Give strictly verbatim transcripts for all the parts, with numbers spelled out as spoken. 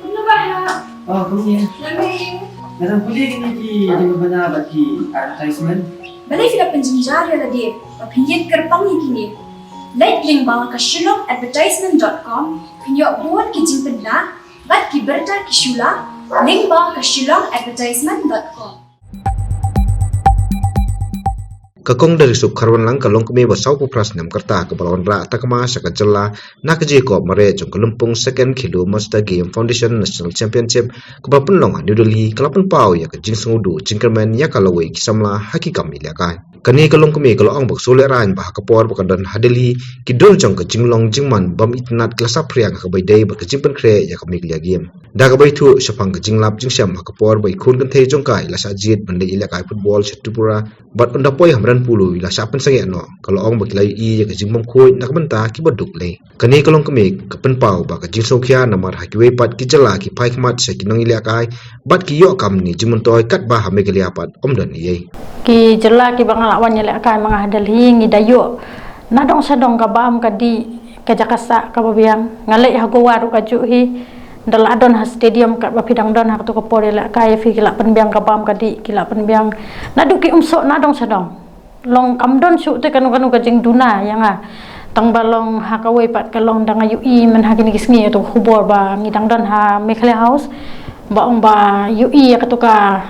Kumno ba ha? Oh, kumne. Nga dang pule kine ki jingpynbna bad ki advertisement. Balei phi la pynjynjar ïa lade ba phin ïeng kyrpang ïa kine? Leit lyngba ka shillong advertisement dot com, phin ïoh bun ki jingpynbna bad ki bynta ki shu la, lyngba ka shillong advertisement dot com. Ka Kong Darisuk Kharwanlang ka long kmie ba sawphew phra snem ka rta kaba la wanrah takma sha ka jylla na ka jingïakop mareh jong ka lympung Second Khelo Master Game Foundation National Championship kaba pynlong ha New Delhi, ka la pynpaw ïa ka jingsngewduh jingkyrmen ïa ka lawei ki samla ha ki kam ïalehkai. Kane ka long kmie ka la ong ba ka shu lehraiñ ba ha ka por ba ka don ha Delhi, ki dur jong ka jinglong jingman bym itynnad ki la saphriang ha kaba ïadei bad ka jingpynkhreh ïa ka Meghalaya Game. Da kaba ithuh shaphang ka jinglap jingshem ha ka por ba i khun kynthei jong ka i la shah jied ban leit ïalehkai football sha Tripura, bad ynda poi ha madan polo i la shah pynsangeh noh, ka la ong ba ki la ïohi ïa ka jingbymkhuid na ka bynta kiba duk lei. Kane ka long kmie ka pynpaw ba ka jingsngewkhia namar ha kiwei pat ki jylla ki phai khmat sha ki nongïalehkai bad ki ïoh kam ne jingmyntoi, katba ha Meghalaya pat ym don eiei. Ki jylla kiba nga la wan ïalehkai ma nga ha Delhi ngi da ïoh na dong sha dong ka bam ka dih, ka jaka sah kaba biang. Nga leit ha Goa ruh kajuh hi, da la don ha stadium katba phi dang don ha kato ka por ïalehkai ïa phi ki la pynbiang ka bam ka dih, ki la pynbiang. Naduh ki umsoh na dong sha dong. Long kam don shuh te kano kano ka jingduna ïa nga. Tang ba long ha kawei pat ka long da nga ïohi mynha kine ki sngi ïa kato ka khubor ba ngi dang don ha Meghalaya House, ba ong ba ïohi ïa kato ka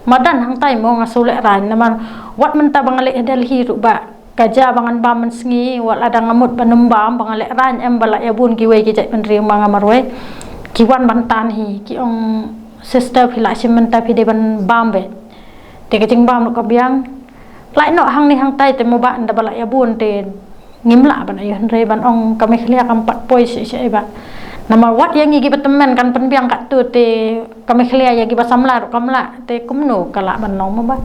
madan hangtai mo, nga shu lehraiñ namar wat mynta ba nga leit ha Delhi ruh ba ka jia ba ngan bam mynsngi, wat lada nga mut ban ym bam ba nga lehraiñ em ba la ïa bun kiwei ki jaitbynriew ma nga marwei ki wan ban tan hi, ki ong, "Sister, phi lah shim mynta, phi dei ban bam beit." Te ka jingbam ruh ka biang. Lait noh hangne hangtai te mo ba ynda ba la ïa bun te ngim lah ban ïoh, hynrei ban ong ka Meghalaya kam pat poi shuh shuh ba. Namar wat ïa ngi kiba tymmen kan pynbiang katto te ka Meghalaya ïa kiba samla ruh kam lah, te kumno ka lah ban long mo ba.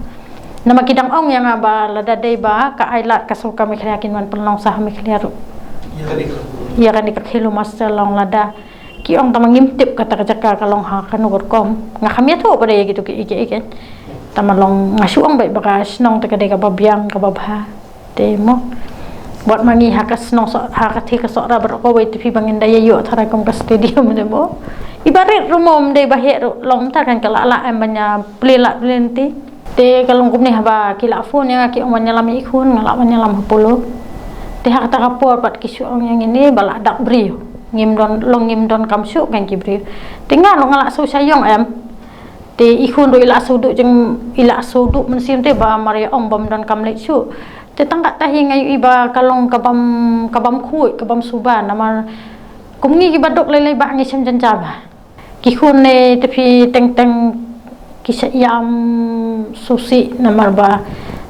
Namar ki dang ong ïa nga ba lada dei ba ka ailad ka shu ka Meghalaya kin wan pynlong sha ha Meghalaya ruh. Ïa kane ka Khelo Master long lada ki ong, tang ba ngim tip kata ka jaka ka long ha kano ka rukom. Nga kham ïathuh pat ïa kito ki ïeit ïeit. Tang ba long nga shu ong beit ba ka shnong te ka dei kaba biang kaba bha. Te mo, wat ma ngi ha ka shnong Soh, ha ka thaiñ ka Sohra baroh kawei te phi ba ngin da ïa ïoh tharai kum ka stadium te mo. Iba rit ruh mo, ym dei ba heh ruh, long mynta kan ka lah lah em ban ïa plie lah plie lynti. Te ka long kumne haba ki la phone ïa nga ki ong ban ïalam ïa i khun, nga lah ban ïalam ha Polo. Te ha kata ka por pat ki shu ong ïa ngi ne ba la dak briew. Ngim don, long ngim don kam shuh kan ki briew. Te nga ruh nga la shu shah ïong em. Te i khun ruh i la shu duh jing, i la shu duh mynsiem te ba mar ïa ong bym don kam leit shuh. Te tang kata hi nga ïohi ba ka long ka bym, ka bym khuid, ka bym suba namar kum ngi kiba duk lei lei ba ngi shem jynjar ba. Ki khun ne te phi teng teng ki shah ïam sngewsih namar ba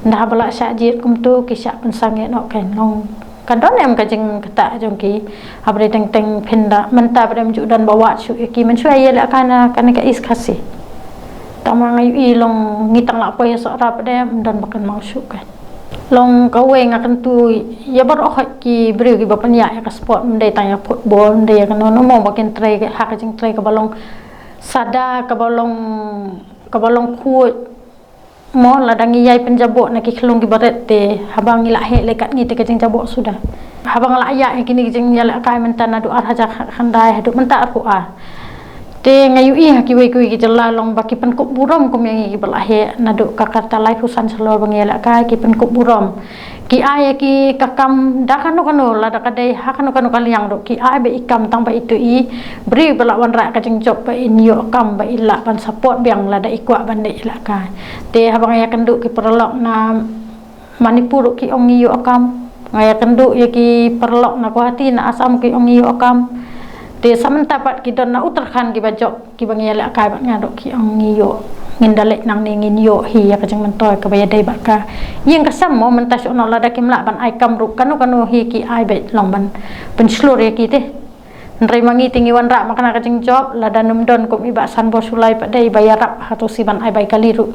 ynda haba la shah jied kumto ki shah pynsangeh noh, kan long ka don em ka jingktah jong ki. Haba dei teng teng phin da mynta ba dei ym ju don ba wad shuh ïa ki, mynshuwa ïalehkai na kane ka East Khasi. Tang ma nga ïohi long ngi tang la poi ïa Sohra pat de ym don ba kynmaw shuh, kan. Long kawei nga kyntu ïa baroh ki briew kiba pynïaid ïa ka sport, ym dei tang ïa football, ym dei ïa kano kano mo, ba kin trei ha ka jingtrei kaba long sada, kaba long, kaba long khuid mo. Lada ngi ïai pynjaboh na ki khyllung kiba rit te haba ngi la heh lei kat ngi te ka jingjaboh suda. Haba nga la ïaid ïa kine ki jingïalehkai mynta naduh ar hajar khyndai haduh mynta arphew ar. Te nga ïohi ha kiwei kiwei ki jylla long ba ki pynkup burom kum ïa ngi kiba la heh naduh ka karta laiphew san shalor ba ngi ïalehkai, ki pynkup burom. Ki ai ïa ki ka kam da kano kano, lada ka dei ha kano kano ka liang ruh ki ai beit i kam tang ba ito i briew ba la wanrah ka jingjop ba in ïoh kam ba i lah ban support biang lada i kwah ban leit ïalehkai. Te haba nga ïakynduh ki paralok na Manipur ruh ki ong ngi ïoh kam. Nga ïakynduh ïa ki paralok na Guwahati na Assam ki ong ngi ïoh kam. Te sa mynta pat ki don na Uttarakhand kiba jop, kiba ngi ïalehkai bad nga ruh ki ong ngi ïoh. Ngin da leit nangne ngin ïoh hi ïa ka jingmyntoi kaba ïadei bad ka ïing ka sem mo, mynta shuh noh lada kim lah ban ai kam ruh kano kano hi ki ai beit long ban pynshlur ïa ki te. Hynrei ma ngi te ngi wanrah ma kane ka jingjop, lada nym don kum i Bah Sanbor Shullai pat de iba ïarap ha to si ban ai bai kali ruh.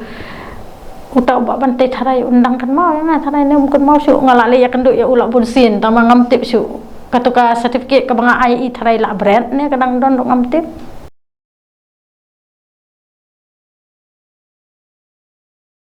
Uta u Bah Bantei Tharai un dang kynmaw ïa nga, tharai ne um kynmaw shuh, nga la leit ïakynduh ïa u la bun sien, tang ba ngam tip shuh. Kato ka certificate kaba nga ai i tharai la bret ne ka dang don ruh ngam tip.